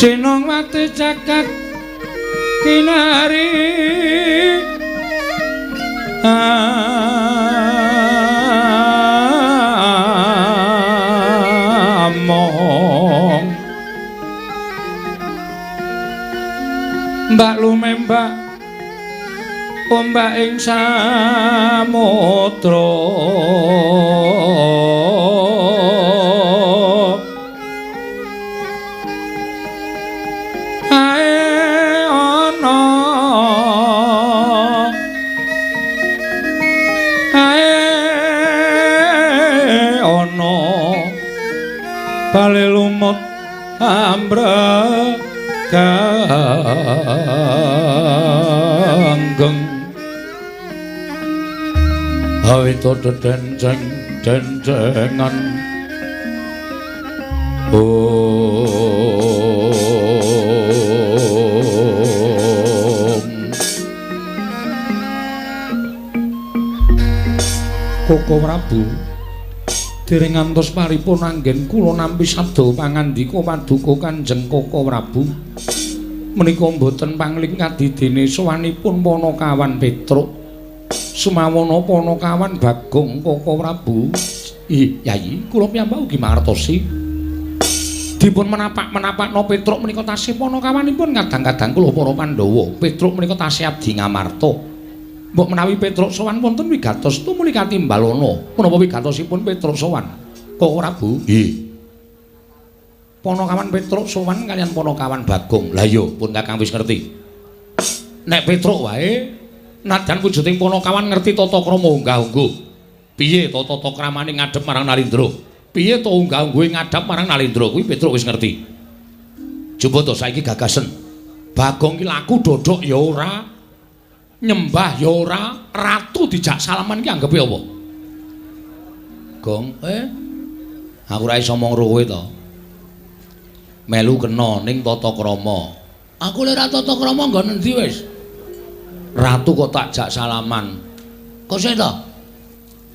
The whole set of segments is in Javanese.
Sinongwati jagat kinari among mbak lumembak ombak ing samudra bale lumut ambraganggeng awito dedenceng dencengan om. Koko Prabu dereng ngantos paripun anggen kula nampi sabda pangandika paduka Kanjeng Koko Prabu menika mboten pangling kadidene sowanipun Panakawan Petruk sumawana Panakawan Bagong Koko Prabu. Ih Yayi kula piyambak ugi mangertosi dipun menapak-menapakno Petruk menika tasih panakawanipun kadang-kadang kula para Pandhawa. Petruk menika tasih abdi Ngamarta. Mbok menawi Petruk sowan wonten wigatos tumuli katimbalana. Menapa wigatosipun Petruk sowan Koko Prabu? Nggih. Panakawan Petruk sowan kaliyan Panakawan Bagong. Lah iya, pun Kakang wis ngerti. Nek Petruk wae nadyan wujuding Panakawan ngerti tata krama unggah-ungguh. Piye to tata kramane ngadhep marang Nalindra? Piye to unggah-ungguhe ngadhep marang Nalindra? Kuwi Petruk wis ngerti. Coba to saiki gagasen. Bagong ki laku dodok ya ora, nyembah ya ora, ratu dijak salaman ki anggepe apa? Gong, aku ora iso omong kowe to. Melu kena ning tata krama. Aku lek ora tata krama nggon endi wis? Ratu kok tak jak salaman. Kok sik to?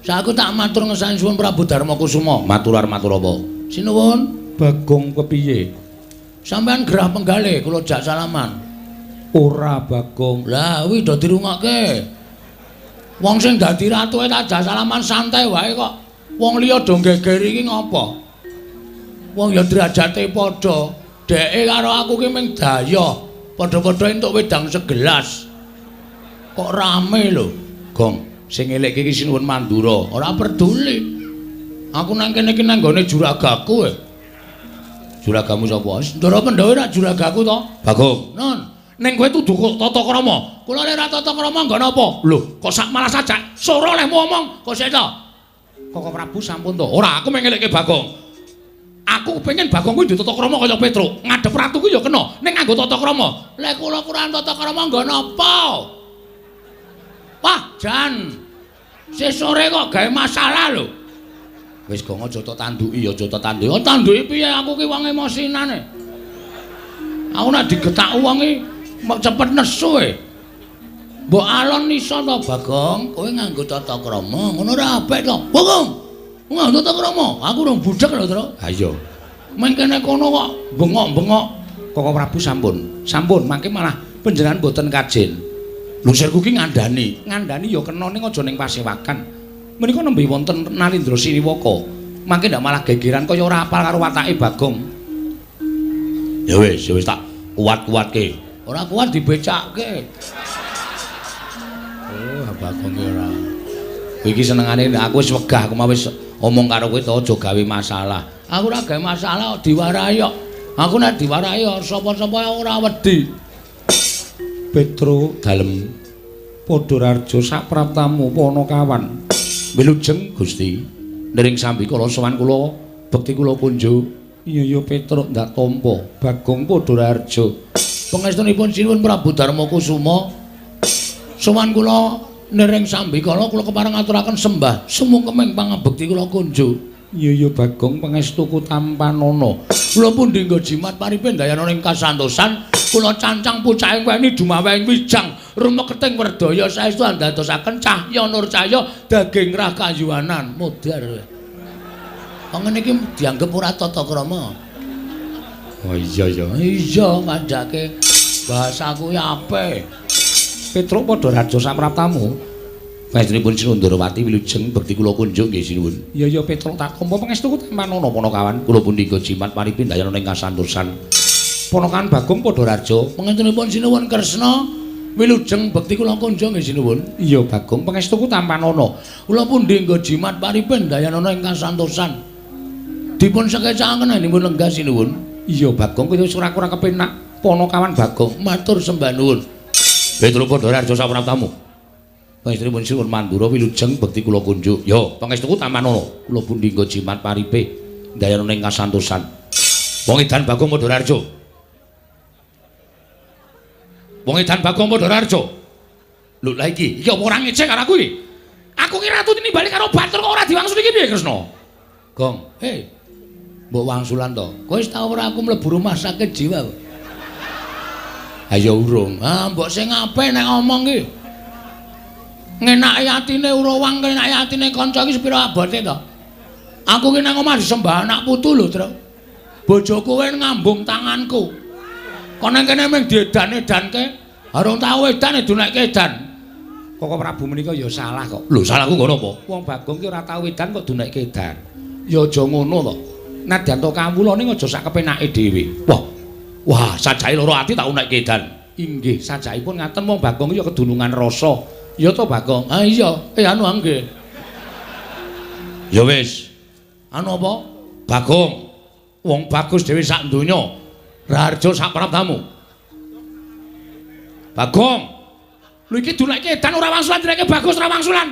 Saku tak matur ngesani suwun Prabu Darma Kusuma. Matur matur apa? Sinuwun. Bagong kepiye? Sampeyan gerah penggalih kula jak salaman. Ora Bagong. Lah kuwi do dirungokke. Wong sing dadi ratuke tak jak salaman santai wae kok. Wong liya do geger iki ngopo? Wong ya derajate padha. Dheke karo aku ki mung dayoh. Padha-padha entuk wedang segelas. Kok rame lho. Gong, sing elekke iki Sinuwun Mandura. Ora peduli. Aku nang kene iki nang nggone juragaku. Juragamu sapa? Ndara Pandhawa ora juragaku to? Bagong. Nun. Ning kowe tuduh kok tata krama. Kula ora tata krama nggo napa? Lho, kok sak malah sajak sora olehmu omong. Kok sik to? Koko Prabu sampun to. Ora, aku mengelekke Bagong. Aku kepengin Bagong kuwi duwe tata krama kaya Petruk. Ngadhep ratu kuwi ya kena, ning nganggo tata krama. Lek kula kurang tata krama nggo napa? Wah, jan. Sesore kok gawe masalah lho. Wis gong aja tok tanduki, aja tok tanduki. Oh, tanduki piye aku ki wong emosinane. Aku nek digetak wong iki cepet nesu e. Mbok alon iso to, Bagong? Kowe nganggo tata krama, ngono ora apik to. Bagong. Nganggo tata krama. Aku urung budhek lho, Tru. Ha iya. Meng kene kono kok bengok-bengok. Koko Prabu sampun. Sampun, mangke malah panjenengan mboten kajen. Lho sirku ki ngandani. Ngandani ya kena ning aja ning pasewakan. Menika nembe wonten Nalindra Siniwaka. Mangke ndak malah gegeran kaya ora apal karo watake Bagong. Ya wis, ya wis tak kuat-kuatke. Ora kuat dibecakke. Oh, Bagong ki ora. Iki senengane aku wis wegah, aku mau wis omong karo kowe to aja gawe masalah. Aku ora gawe masalah kok diwarahi kok. Aku nek diwarahi sapa-sapa ora wedi. Petro dalem Padhararja sapraptamu Panakawan. Wilujeng Gusti. Nering sambikala sowan kula bekti kula kunjuk. Iya ya Petruk ndak tampa Bagong Padhararja. Pangestunipun sinuwun Prabu Darma Kusuma. Sowan kula nering sambikala kula kepareng ngaturaken sembah sumungkeming pangabekti kula kunjuk. Iya ya Bagong pangestuku tampanana. Kula pundi nggo jimat paripe ndayana ing kasantosan, kula cancang pucaking weni dumaweng wijang rumeketing werdaya saestu andadosaken cahya nur cahya daging rah kayuwanan modar. Wong ngene iki dianggep ora tata krama. Oh iya ya. Iya kandhake bahasaku ya apik. Petruk Padhararja sapraptamu. Panjenenganipun Sinuwun Ndorowati wilujeng bekti kula kunjung nggih sinuwun. Iya ya Petruk tak tampa pangestuku tampanana Panakawan. Kula pundi jimat paripe ndayana ing kasantosan. Panakawan Bagong Padhararja. Pangestunipun Sinuwun Kresna wilujeng bekti kula kunjung nggih sinuwun. Iya Bagong pangestuku tampanana. Kula pundi nggo jimat paripe ndayana ing kasantosan. Dipun sekecakaken dipun lenggah sinuwun. Iya Bagong kowe wis ora kurang kepenak. Panakawan Bagong matur sembah nuwun. Petruk Padhararja sapraptamu. Pangestunipun Sinuwun Mandura wilujeng bekti kula kunjuk. Yo, pangestuku tampanana. Kula pundi nggo jimat paripe ndayana ing kasantosan. Wong edan Bagong Padhararja. Wong edan Bagong Padhararja. Lho lha iki, iki apa ora ngecek karo aku iki? Aku ki ratu tinimbali karo batur kok ora diwangsuli iki piye Kresna? Gong, hei. Mbok wangsulan to. Kowe wis tau ora aku mlebu rumah sakit jiwa kok? Ayo urung. Ah, mbok sing apik nek omong ki. Ngenaki atine urawang, ngenaki atine kanca iki sepira abote to? Aku ki nang omah disembah anak putu lho, Tru. Bojoku kowe ngambung tanganku. Kok nang kene mung diedan-edanke, arung tau edan dunekke edan. Koko Prabu menika ya salah kok. Lho, salahku nggo napa? Wong Bagong ki ora tau edan kok dunekke edan. Ya aja ngono to. Nadyan to kawula ning aja sak kepenake dhewe. Wah. Wah, sajake loro ati tak unekke edan. Inggih, sajakipun ngaten wong Bagong ya kedunungan rasa. Ya to Bagong? Ah iya, anu nggih. Ya wis. Anu apa? Bagong. Wong bagus dhewe sak donya. Raharja sak praptamu. Bagong. Lho iki dunekke edan ora wangsulan direke bagus ora wangsulan.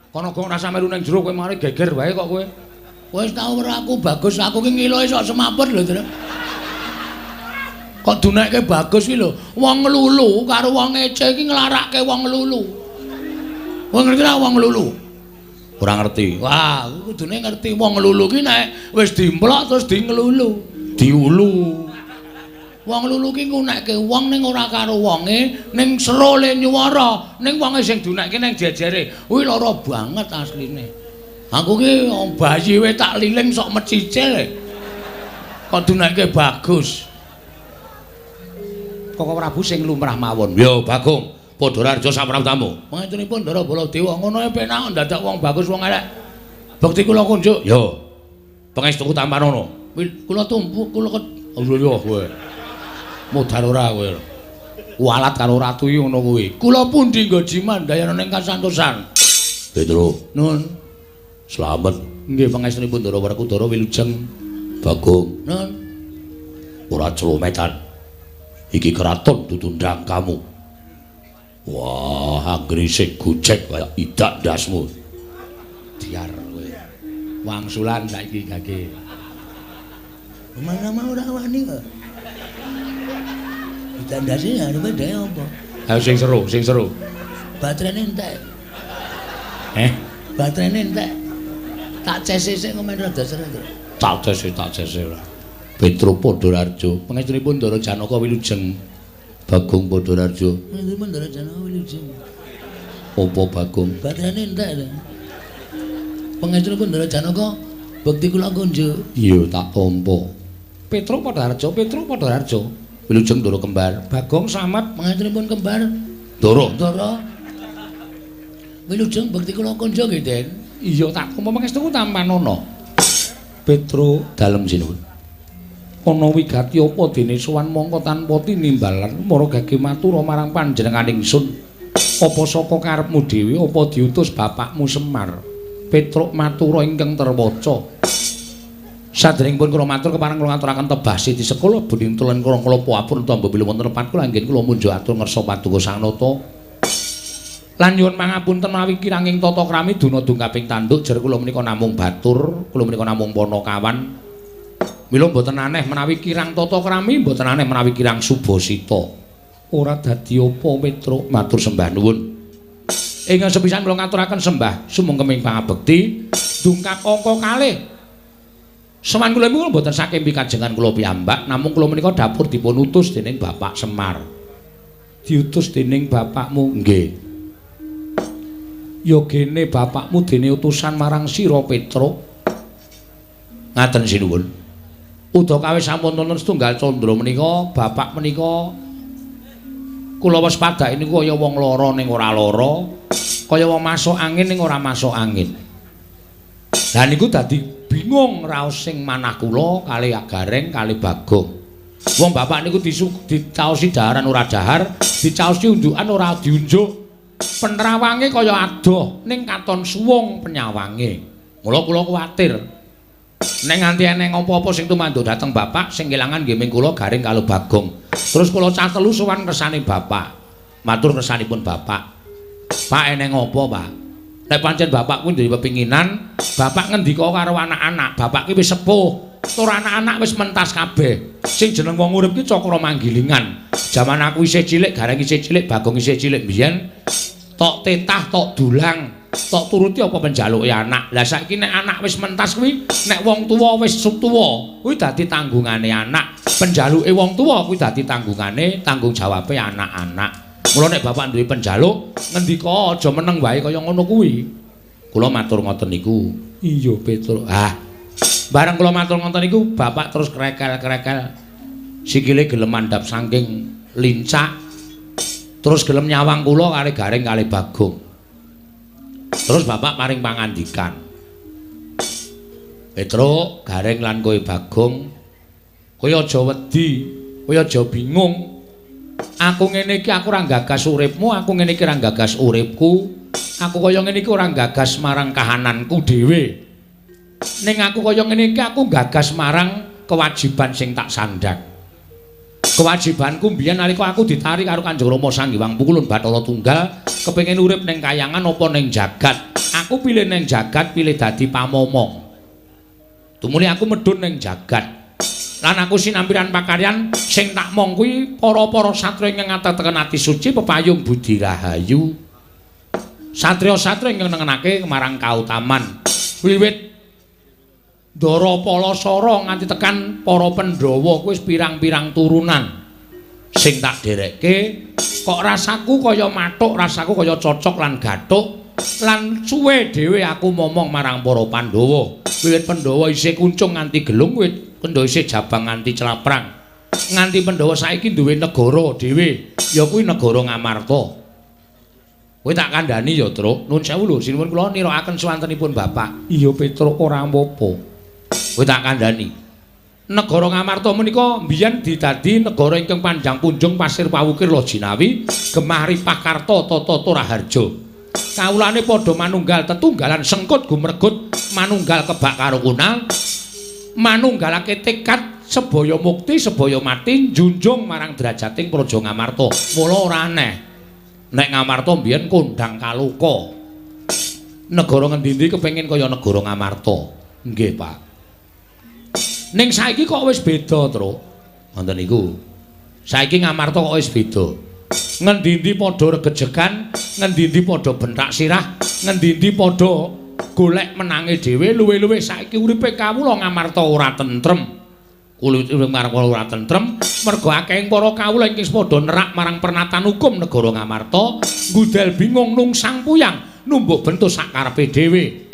Kono gong rasa melu ning jero kowe mari geger wae kok kowe. Kowe wis tau ora aku bagus, aku ki ngiloe sok semaput lho, Tru. Kok dunekke bagus ki lho. Wong nglulu karo wong ngece iki nglarake wong nglulu. Kowe ngerti ra wong nglulu? Ora ngerti. Wah, kudune ngerti wong nglulu ki nek wis dimplok terus di nglulu, diulu. Wong nglulu ki ngunekke wong ning ora karo wonge, ning sero le nyuwara, ning wonge sing dunekke ning jejere. Kuwi lara banget asline. Aku ki bayi we tak liling sok mecicil. Kok dunekke bagus. Koko Prabu sing lumrah mawon. Yo Bagong, Padhararja sapraptamu. Pangestunipun Ndara Baladewa ngono e penak ndadak wong bagus wong elek. Bekti kula kunjuk. Yo. Pangestuku tampanana. Kula tumpu kula yo kowe. Modar ora kowe. Walat karo ratu iki ngono kuwi. Kula pundi nggo jimat ndayana ing kasantosan. Petro. Nun. Slamet. Nggih pangestunipun Ndara Werkudara wilujeng. Bagong. Nun. Ora celometan. Iki keraton dudu ndangkamu. Wah, anggere isih gojek kaya idak ndasmu. Diar kowe. Wangsulan saiki gage. Mana mau ora wani kok. Idak ndase arepe dhewe apa? Ayo sing seru, sing seru. Baterainé entek. Eh? Baterainé entek. Tak cese sik komen rada seru. Tak cese, tak cese ora. Petro Padharjo, pangestunipun Ndara Janaka wilujeng. Bagong Padharjo. Pangestunipun Ndara Janaka wilujeng. Apa Bagong? Baterainé entek lho. Pangestunipun Ndara Janaka bekti kula kunjuk. Iya, tak tampa. Petro Padharjo, Petro Padharjo. Wilujeng Ndara kembar. Bagong Samad pangestunipun kembar. Ndara. Ndara. Wilujeng bekti kula kunjuk nggih, Den. Iya, tak tampa pangestuku tampanana. Petro dalem sinuwun. Ana wigati apa dene sowan mongko tanpa tinimbalan mara gage matura marang panjenengan ingsun. Apa saka karepmu dhewe apa diutus bapakmu Semar? Petruk matura ingkang terwaca. Sadèrèngipun kula matur kepareng kula ngaturaken tebah siti sekolah bening tulen kula klapa apun tamba bilih wonten lepat kula anggen kula munjuk atur ngersa paduka Sang Nata. Lan nyuwun pangapunten menawi kiranging tata krami duna dungkaping tanduk jer kula menika namung batur, kula menika namung panakawan. Mila mboten aneh menawi kirang tata krami, mboten aneh menawi kirang subasita. Ora dadi apa Petruk matur sembah nuwun. Ingkang sepisan kula ngaturaken sembah sumengkeming pangabekti dungkap angka kalih. Sowan kula niku mboten saking pikajengan kula piyambak, namung kula menika dapur dipun utus dening Bapak Semar. Diutus dening bapakmu? Nggih. Ya gene bapakmu dene utusan marang sira Petruk. Ngaten sinuwun. Udakawis sampun wonten setunggal candra menika, bapak menika kula waspadake niku kaya wong lara ning ora lara, kaya wong masuk angin ning ora masuk angin. Lah niku dadi bingung raos sing manah kula kalih Gareng kalih Bagong. Wong bapak niku dicaosi daharan ora dahar, dicaosi unjukan ora diunjuk. Penerawange kaya adoh ning katon suwung penyawange. Mula kula kuwatir. Nek nganti eneng apa-apa sing tumanduk dhateng bapak sing kelangan nggih ming kula Gareng karo Bagong. Terus kula cah telu sowan kersane bapak. Matur kersanipun bapak. Pak eneng apa, Pak? Nek pancen bapak kuwi duwe pepinginan, bapak ngendika karo anak-anak, bapak ki wis sepuh, tur anak-anak wis mentas kabeh. Sing jeneng wong urip ki cakra manggilingan. Jaman aku isih cilik, Gareng isih cilik, Bagong isih cilik mbiyen, tok tetah, tok dulang, tok turuti apa penjaluke anak. Lah saiki nek anak wis mentas kuwi, nek wong tuwa wis tuwa, kuwi dadi tanggungane anak. Penjaluke wong tuwa kuwi dadi tanggungane, tanggung jawabe anak-anak. Mula nek bapak duwe penjaluk, ngendika aja meneng wae kaya ngono kuwi. Kula matur ngoten niku. Iya, Petruk. Ah. Bareng kula matur ngoten niku, bapak terus krekel-krekel. Sikile gelem mandhap saking lincak. Terus gelem nyawang kula kalih Gareng kalih Bagong. Terus bapak paring pangandikan. Petruk, Gareng lan kowe Bagong, kowe aja wedi, kowe aja bingung. Aku ngene iki aku ora gagas uripmu, aku ngene iki ora gagas uripku. Aku kaya ngene iki ora gagas marang kahananku dhewe. Ning aku kaya ngene iki aku gagas marang kewajiban sing tak sandhang. Kewajibanku mbiyen nalika aku ditarik karo Kanjeng Rama Sang Hyang Pukulun Bathara Tunggal, kepengin urip ning kayangan apa ning jagat. Aku pilih ning jagat, pilih dadi pamomong. Tumuli aku medhun ning jagat. Lan aku sinampiran pakaryan sing tak mong kuwi para-para satriya ingkang ngateteken ati suci pepayung budi rahayu. Satriya-satriya ingkang nengenake marang kautaman. Wiwit Ndara Palasara nganti tekan para Pandhawa kuwi wis pirang-pirang turunan. Sing tak derekke kok rasaku kaya mathuk, rasaku kaya cocok lan gathuk lan suwe dhewe aku momong marang para Pandhawa. Wiwit Pandhawa isih kuncung nganti gelung, wiwit Pandhawa isih jabang nganti celaprang. Nganti Pandhawa saiki duwe negara dhewe, ya kuwi negara Ngamarta. Kowe tak kandhani ya, Truk. Nuwun sewu lho, sinuwun kula nirakaken swantenipun bapak. Iya, Petruk, ora apa-apa. Kowe tak kandhani. Negara Ngamarta menika mbiyen didadi negara ingkang panjang punjung pasir pawukir Lojinawi, gemah ripah karta tata raharja. Kawulane padha manunggal tetunggalan sengkut gumregut, manunggal kebak karo kunal, manunggalake tekad Sebaya mukti, sebaya mati njunjung marang derajating Praja Ngamarta. Mula ora aneh nek Ngamarta mbiyen kondhang kaloka. Negara ngendi-endi kepengin kaya negara Ngamarta. Nggih, Pak. Ning saiki kok wis beda, Truk. Ngoten niku. Saiki Ngamarta kok wis beda. Ngendi-endi padha regejegan, ngendi-endi padha bentak sirah, ngendi-endi padha golek menange dhewe, luwih-luwih saiki uripe kawula Ngamarta ora tentrem. Uripe ora tentrem mergo akehing para kawula ingkang padha nerak marang pernatan hukum negara Ngamarta, ngudel bingung nungsang puyang, numbuk bentuk sak karepe dhewe.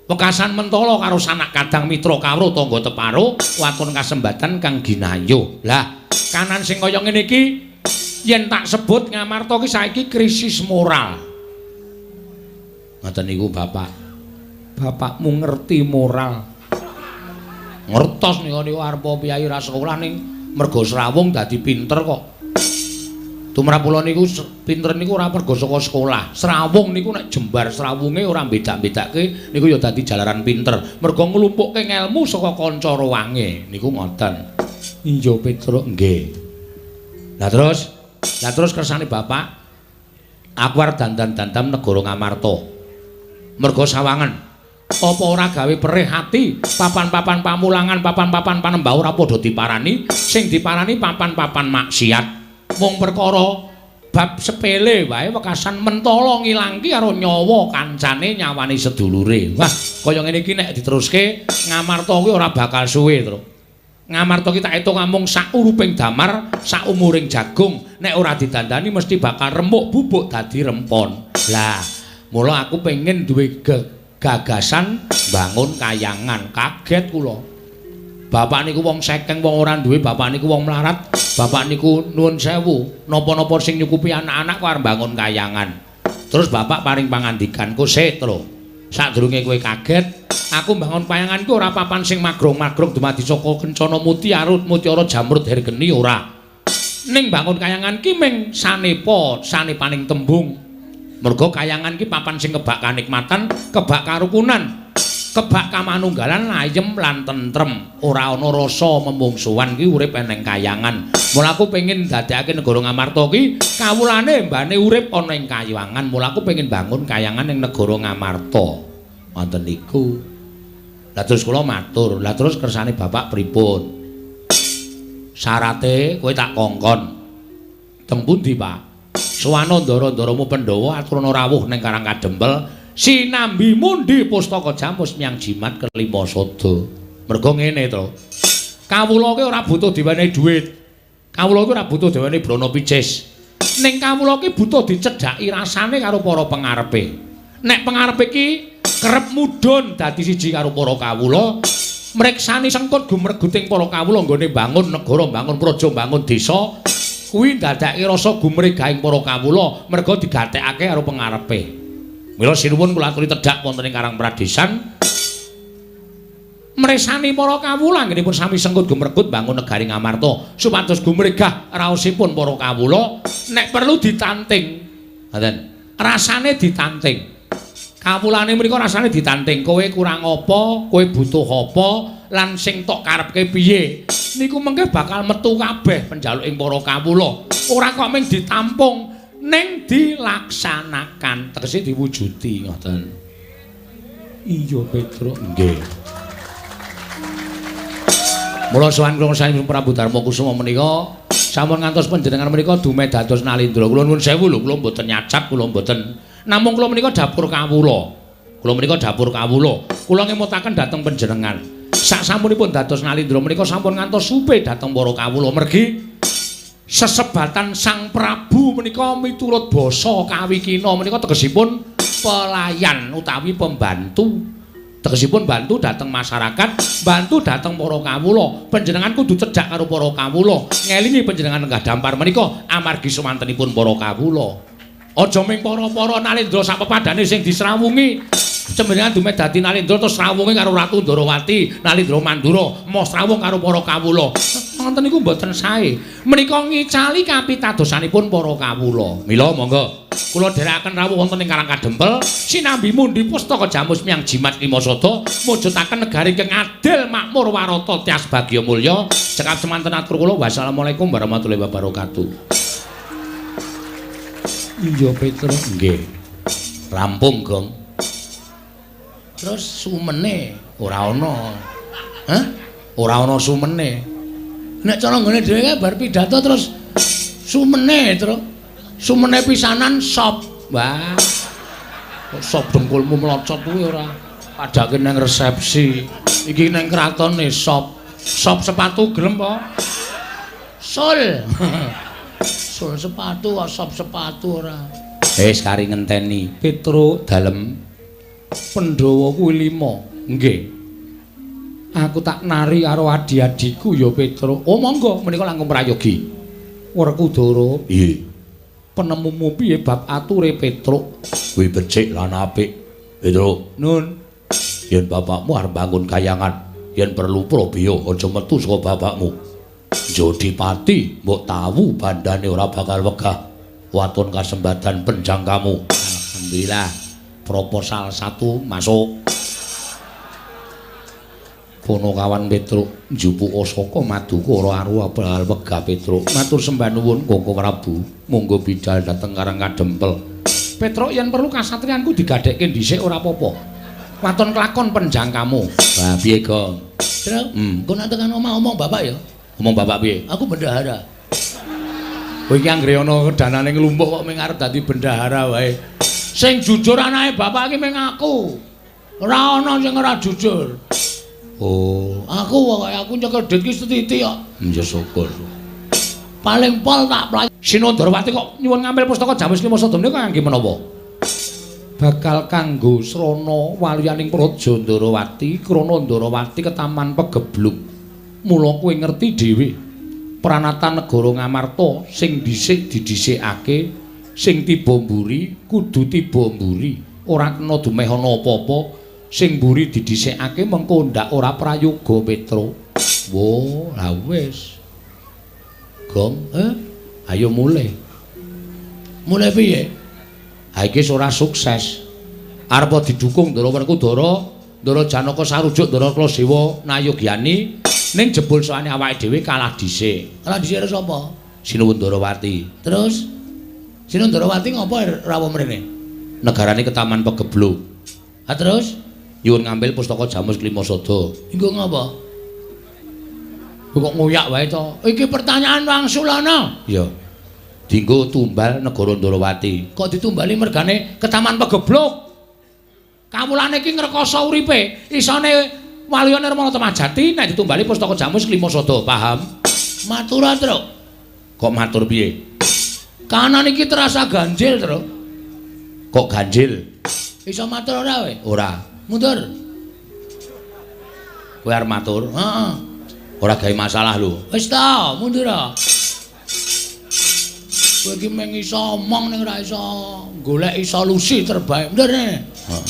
Wekasan mentala karo sanak kadang mitra kawruh tangga teparo waton kasembatan kang ginayuh. Lah, kanan sing kaya ngene iki yen tak sebut Ngamarta ki saiki krisis moral. Ngoten niku Bapak. Bapakmu ngerti moral. Ngertos niku niku arep piyayi ra sekolah ning mergo srawung dadi pinter kok. Tumrap kula niku pinter niku ora mergo saka sekolah. Srawung niku nek jembar srawunge ora beda-bedake niku ya dadi jalaran pinter. Mergo nglumpukke ngelmu saka kanca ruwange niku ngoten. Iya Petruk nggih. Lah terus kersane Bapak aku arep dandan-dandam negara Ngamarta. Mergo sawangen apa ora gawe perih ati papan-papan pamulangan, papan-papan panembah ora padha diparani, sing diparani papan-papan maksiat. Mung perkara bab sepele wae wekasan mentala ngilangki karo nyawa kancane, nyawane sedulure. Wah, kaya ngene iki nek diteruske Ngamarta kuwi ora bakal suwe, Truk. Ngamarta ki tak etung amung sak uruping damar, sak umuring jagung, nek ora didandani mesti bakal remuk bubuk dadi rempon. Lah, mula aku pengen duwe gagasan bangun kayangan. Kaget kula. Bapak niku wong sekeng, wong ora duwe, bapak niku wong melarat, bapak niku nuwun sewu, napa-napa sing nyukupi anak-anak kok arep bangun kayangan. Terus bapak paring pangandikan, "Ku sik, Tru. Sadurunge kowe kaget, aku bangun kayangan ku ora papan sing magrong-magrong dumadi saka kencana mutiara, mutiara jamrud hergeni ora. Ning bangun kayangan ki ming sanepa, sanepaning tembung. Mergo kayangan ki papan sing kebak kanikmatan, kebak karukunan, kebak kamanunggalan, layem lan tentrem. Ora ana rasa memungsuhan ki urip eneng kayangan. Mula aku pengin dadekake negara Ngamarta ki kawulane mbane urip ana ing kayangan. Mula aku pengin bangun kayangan ing negara Ngamarta." Wonten niku. Lah terus kula matur, "Lah terus kersane Bapak pripun?" "Syarate kowe tak kongkon." "Teng pundi, Pak?" "Suwana ndara-ndaramu Pandhawa aturana rawuh ning Karang Kadempel sinambi mundi pustaka jamus miang jimat kelima sada." Mergo ngene to. Kawula ki ora butuh diwenehi dhuwit. Kawula ki ora butuh diwenehi brana picis. Ning kawula ki butuh dicedhaki rasane karo para pengarepe. Nek pengarepe ki kerep mudhun dadi siji karo para kawula, mriksani sengkut gumreguting para kawula nggone bangun negara, bangun praja, bangun desa, kuwi ndadekake rasa gumregahing para kawula merga digatekake karo pengarepe. Mila sinuwun kula aturi tedhak wonten ing Karang Pradesan mresani para kawula anggenipun sami sengkut gumregut bangun negari Ngamarta supados gumregah raosipun para kawula, nek perlu ditanting. Ngoten. Rasane ditanting. Kawulane mriku rasane ditanting, kowe kurang apa, kowe butuh apa, lan sing tok karepke piye. Niku mengke bakal metu kabeh penjaluking para kawula. Ora kok mung ditampung, ning dilaksanakan, tegese diwujudi ngoten. Iya, Petruk, nggih. Mula sowan kula saking Prabu Darma Kusuma menika sampun ngantos panjenengan menika dumeh dados Nalindra. Kula nuwun sewu lho, kula mboten nyacat, kula mboten. Namung kula menika dapur kawula. Kula menika dapur kawula. Kula ngemutaken dhateng panjenengan. Sak sampunipun dados Nalindra menika sampun ngantos supe dhateng para kawula mergi sesebatan Sang Prabu menika miturut basa kawikina menika tegesipun pelayan utawi pembantu. Tegesipun bantu dhateng masyarakat, bantu dhateng para kawula. Panjenengan kudu cedhak karo para kawula. Ngelingi panjenengan lenggah dampar menika amargi sumantenipun para kawula. Aja ming para-para Nalindra sapepadane sing disrawungi. Panjenengan dumeh dadi Nalindra terus srawunge karo Ratu Ndorowati, Nalindra Mandura, moh srawung karo para kawula. Ngoten niku mboten sae. Menika ngicali kapitadosanipun para kawula. Mila monggo Kula dherekaken rawuh wonten ing Karang Kadempel sinambi mundi pustaka jamus miyang jimat lima sada mujudaken negari ingkang adil makmur warata tias bagya mulya. Cekap semanten atur kula, wassalamualaikum warahmatullahi wabarakatuh. Iya Petro, nggih. Rampung, Gong. Terus sumene ora ana. Hah? Ora ana sumene. Nek cara nggone dhewe kae bar pidato terus sumene, Tru. Sumene pisanan sop. Wah. Kok sop dengkulmu mlocot kuwi ora? Padake nang resepsi. Iki nang kratone sop. Sop sepatu gelem apa? Sul. Sul sepatu kok sop sepatu ora. Wis kari ngenteni Petro dalem Pandhawa kuwi 5. Nggih. Aku tak nari karo adi-adiku ya Petro. Oh monggo menika langkung prayogi. Werkudara. Nggih. Penemumu piye bab ature Petruk? Kuwi becik lan apik. Petruk, nun. Yen bapakmu arep bangun kayangan, yen perlu probaya aja metu saka bapakmu. Jodipati mbok tawu bandane ora bakal wegah. Waton kasembadan penjangkamu. Alhamdulillah. Proposal 1 masuk. Ponokawan Petruk njupuka saka maduka ora aru bakal wegah Petruk. Matur sembah nuwun Koko Prabu. Monggo bidal dhateng Karang Kadempel. Petruk yen perlu kasatriyanku digadhekke dhisik ora apa-apa. Waton kelakon penjangkamu. Lah piye, Gong? Truk, engko nek tekan omah omong bapak ya. Omong bapak piye? Aku bendahara. Kowe iki anggere ana danane nglumpuk kok mung arep dadi bendahara wae. Sing jujur anake bapak iki mung aku. Ora ana sing ora jujur. Oh, aku pokoke aku nyekel duit ki setitik kok. Ya syukur. Paling pol tak playu. Sinundrawati kok nyuwun ngambil pustaka Jamus Lima Sada menika kangge menapa? Bakal kanggo srana waliyaning Praja Ndarawati, krana Ndarawati ketaman pegebluk. Mula kowe ngerti dhewe pranatan negara Ngamarta sing dhisik didhisikake, sing tiba mburi kudu tiba mburi, ora kena dumeh ana apa-apa. Sing mburi didhisikake mengko ndak ora prayoga Petro. Wo, lah wis. Gong, ayo mulih. Mulih piye? Ha iki ora sukses. Arep didukung Ndara Werkudara, Ndara Janaka sarujuk Ndara Klasewa Nayogyani ning jebul soane awake dhewe kalah dhisik. Kalah dhisik karo sapa? Sinuwun Ndarawati. Terus Sinuwun Ndarawati ngopo rawuh mrene? Negarane ketaman pegebluk. Ha terus nyuwun ngambil pustaka Jamus Klima Sada. Engko ngopo? Kok ngoyak wae to? Iki pertanyaan wangsulana. Iya. Dinggo tumbal negara Ndarawati. Kok ditumbali mergane ketaman pegebluk? Kawulane iki ngrekoso uripe. Isane Waluya Nirmala Temajati nek ditumbali pustaka Jamus Klima Sada, paham? Matur, Truk. Kok matur piye? Kanan iki terasa ganjil, Truk. Kok ganjil? Iso matur ora kowe? Ora. Mundur. Kowe arep matur? Heeh. Ora gawe masalah lho. Wis ta, mundur. Kowe iki mung iso omong ning ora iso goleki solusi terbaik. Mundur ne. Heeh.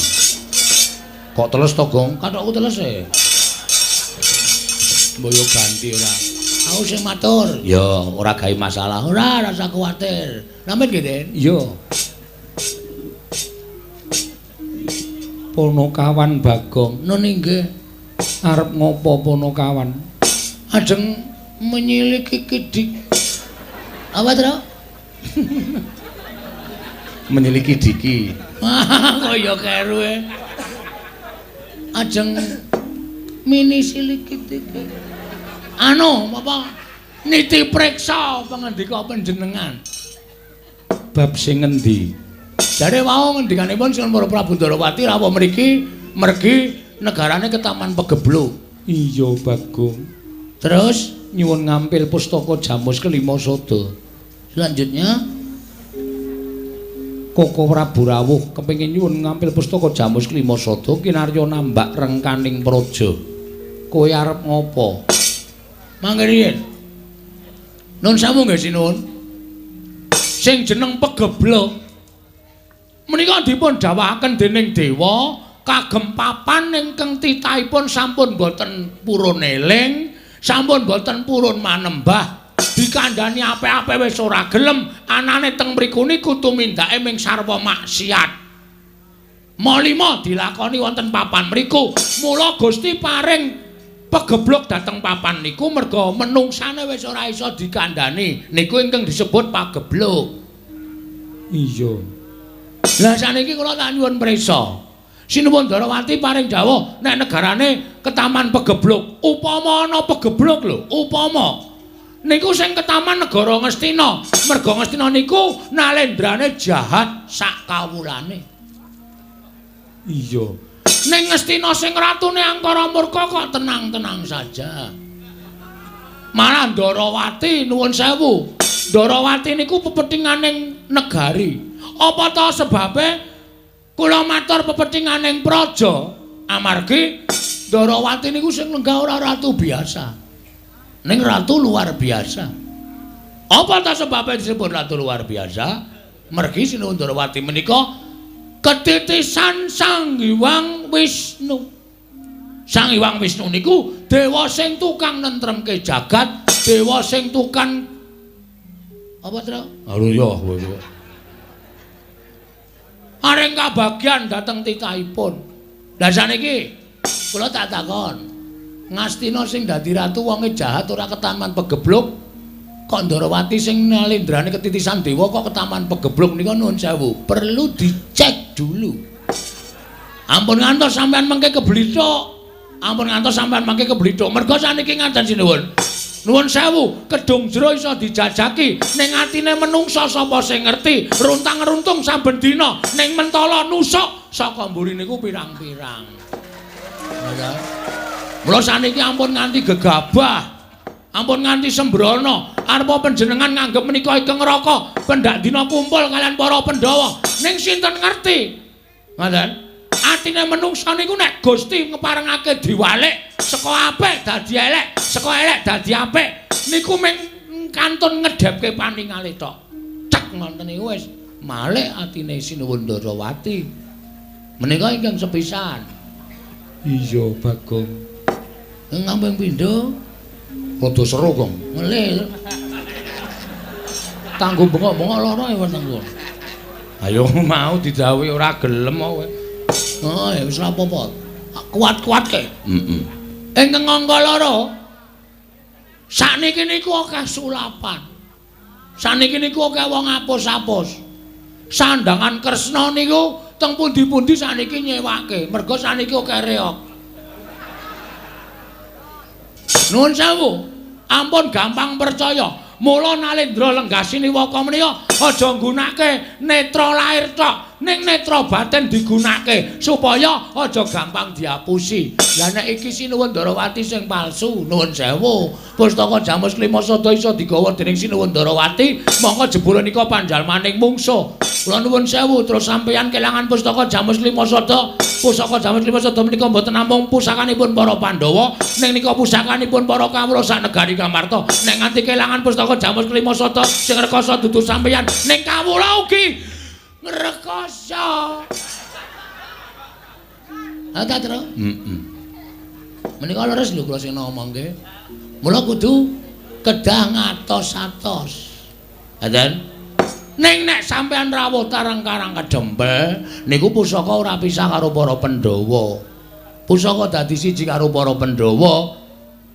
Kok teles to, Gong? Kathokku teles e. Mbok yo ganti ora. Aku sing matur. Ya, ora gawe masalah. Ora, rasa kuwatir. Namit nggih, Den? Iya. Ponokawan Bagong, nun inggih. Arep ngopo Ponokawan? Ajeng menyiliki kidik. Apa, Tru? Menyiliki diki. Kok ya keru e. Ajeng mini siliki diki. Anu, apa? Niti preksa pangandika panjenengan. Bab sing ngendi? Jare wau ngendikanipun Sinuwun Para Prabu Ndarawati rawuh mriki mergi negarane ketaman pegebluk. Iya, Bagong. Terus nyuwun ngampil pustaka Jamus Kelima Sada. Selanjutnya Koko Prabu rawuh kepengin nyuwun ngampil pustaka Jamus Kelima Sada kinarya nambak rengkaning praja. Kowe arep ngopo? Mangke riyin. Nun sewu nggih Sinuwun. Sing jeneng pegebluk menika dipun dawuhaken dening dewa kagem papan ingkang titahipun sampun boten purun eling, sampun boten purun manembah, Dikandhani apik-apik wis ora gelem, anane teng mriku niku tumindake ming sarwa maksiat. Malima dilakoni wonten papan mriku. Mula Gusti paring pegebluk dhateng papan niku merga menungsane wis ora iso dikandhani. Niku ingkang disebut pagebluk. Iya. Lah saniki kula tak nyuwun prisa. Sinuwun Ndarawati paring dawuh nek negarane ketaman pegebluk. Upama ana pegebluk lho, upama. Niku sing ketaman negara Ngastina. Merga Ngastina niku nalendrane jahat sak kawulane. Iya. Ning Ngastina sing ratune angkara murka kok tenang-tenang saja. Malah Ndarawati nuwun sewu. Ndarawati niku pepethinganing negari. Apa ta sebabe kula matur pepethinganing praja? Amargi Ndarawati niku sing lenggah ora ratu biasa. Ning ratu luar biasa. Apa ta sebabe disebut ratu luar biasa? Mergi Sinuwun Ndarawati menika ketitisan Sang Hyang Wisnu. Sang Hyang Wisnu niku dewa sing tukang nentremke jagat, dewa sing tukang apa, Tru? Halo ya kowe. Aring kabagyan dhateng titahipun. Lah saniki kula tak takon. Ngastina sing dadi ratu wonge jahat ora ketaman pegebluk, kok Ndarawati sing nalendrane ketitisan dewa kok ketaman pegebluk nika nuwun sewu. Perlu dicek dulu. Ampun ngantos sampean mengke keblithuk. Ampun ngantos sampean mengke keblithuk. Merga saniki ngaten sinuwun. Nuwun sewu, kedung jero iso dijajaki, ning atine menungsa sapa sing ngerti, runtang-runtung saben dina ning mentala nusuk saka mburi niku pirang-pirang. Mula saniki ampun nganti gegabah, ampun nganti sembrono, arepa panjenengan nganggep menika ingkang neraka, pendak dina kumpul kalian para Pandhawa, ning sinten ngerti? Ngoten. Atine menungsa niku nek Gusti ngeparengake diwalik saka apik dadi elek, saka elek dadi apik, niku mung kantun ngedhepke paningale tok. Cek ngoten niku wis malik atine Sinuwun Ndarawati. Menika ingkang sepisan. Iya, Bagong. Ngamping pindho rada seru, Gong. Ngelih. Tanggo bengok-bengok lara ya weteng kula. Ayo mau didhawuhi ora gelem kowe. Oh, ya wis ora apa-apa. Kuat-kuatke. Heeh. Ingkang angka loro. Sakniki niku akeh sulapan. Sakniki niku akeh wong apus-apus. Sandangan Kresna niku teng pundi-pundi sakniki nyewake. Merga sakniki akeh reog. Nuwun sewu. Ampun gampang percaya. Mula Nalendra lenggah siniwaka menika aja nggunake netra lair tok, ning netra batin digunake supaya aja gampang diapusi. Lah nek iki Sinuwun Ndarawati sing palsu, nuwun sewu. Pustaka Jamus Klima Sada iso digawa dening Sinuwun Ndarawati, mongko jebule nika panjalmaning mungsuh. Kula nuwun sewu, terus sampeyan kelangan pustaka Jamus Klima Sada. Pusaka Jamus Klima Sada menika mboten namung pusakanipun para Pandhawa, ning nika pusakanipun para kawula sak negari Kamarta. Nek nganti kelangan pustaka Jamus Klima Sada sing rekoso dudu sampeyan, ning kawula ugi ngrekoso. Ha ta, Tru? Heeh. Menika leres lho kula sing ngomongke. Mula kudu kedah ngatos-atos. Ngaten? Ning nek sampeyan rawuh tarang karang kedempel, niku pusaka ora pisah karo para Pandhawa. Pusaka dadi siji karo para Pandhawa.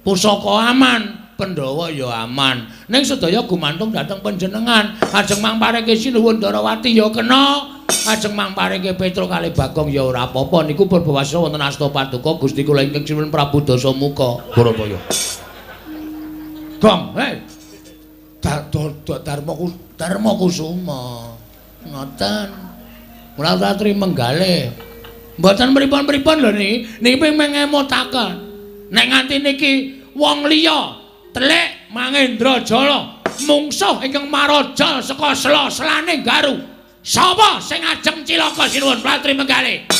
Pusaka aman, Pandhawa ya aman. Ning sedaya gumantung dhateng panjenengan. Ajeng mangpareke Sinuwun Ndarawati ya kena, ajeng mangpareke Petruk kalih Bagong ya ora apa-apa. Niku purbawasa wonten asta paduka Gusti kula ingkang sinuwun Prabu Dasamuka. Bharataya. Gong, hei. Darma Kusuma. Ngoten. Mula ratri menggalih. Mboten pripun-pripun lho niki, niki ping ngemutaken. Nek nganti niki wong liya telik Mangendra Jala mungsuh ingkang maraja saka sela-selane Garu. Sapa sing ajeng cilaka Sinuwun Ratri Menggalih?